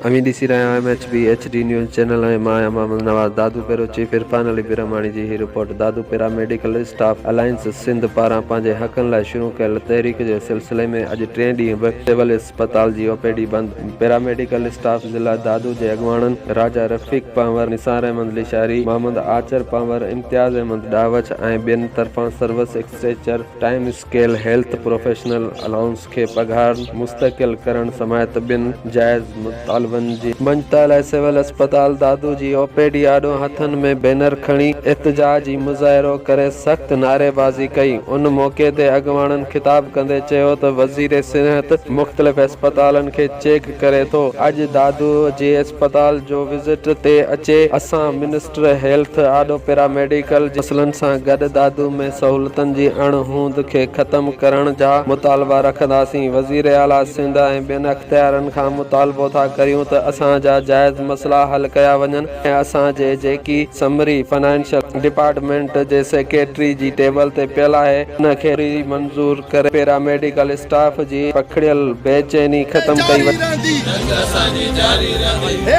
اوهين ڏسي رهيا آهيو M H B H D news channel ۽ مان آهيان محمد نواز دادو پيرو چيف عرفان علي برهماڻي جي هي report Dadu para medical staff alliance Sindh پاران پنهنجي حقن لاء شروع ڪيل تحريڪ جي سلسلي ۾ اڄ ٽئين ڏينهن به سول اسپتال جي او پي ڊي بند پيرا ميڊيڪل اسٽاف ضلع دادو جي اڳواڻن راجا رفيق پنهور، نثار احمد لشاري، محمد آچر پنهور، امتياز احمد ڏاوڇ ۽ ٻين طرفان service exchequer time scale health professional allowance کي پگهار مستقل ڪرڻ سميت ٻين جائز مطالبن جي مڃتا لاء سول اسپتال دادو جي او پي ڊي آڏو هٿن ۾ بينر کڻي احتجاجي مظاهرو ڪري سخت نعريبازي ڪئي ان موقعي تي اڳواڻن خطاب ڪندي چيو ته وزير صحت مختلف اسپتالن کي چيڪ ڪري ٿو اڄ دادو جي اسپتال جو وزٽ تي اچي اسان منسٽر هيلٿ آڏو پيرا ميڊيڪل جي مسئلن سان گڏ دادو ۾ سهولتن جي اڻ هوند کي ختم ڪرڻ جا مطالبا رکنداسين، وزير اعليٰ سنڌ ۽ ٻين اختيارين کان مطالبو ٿا ڪريون ته اسان جا جائز مسئلا حل ڪيا وڃن ۽ اسان جي جيڪي سمري فنانشل ڊپارٽمينٽ جي سيڪريٽري جي ٽيبل تي پيل آهي ان کي منظور ڪري پيرا ميڊيڪل اسٽاف جي پکڙيل بيچيني ختم ڪئي وڃي. جنگ اسان جي جاري رهندي.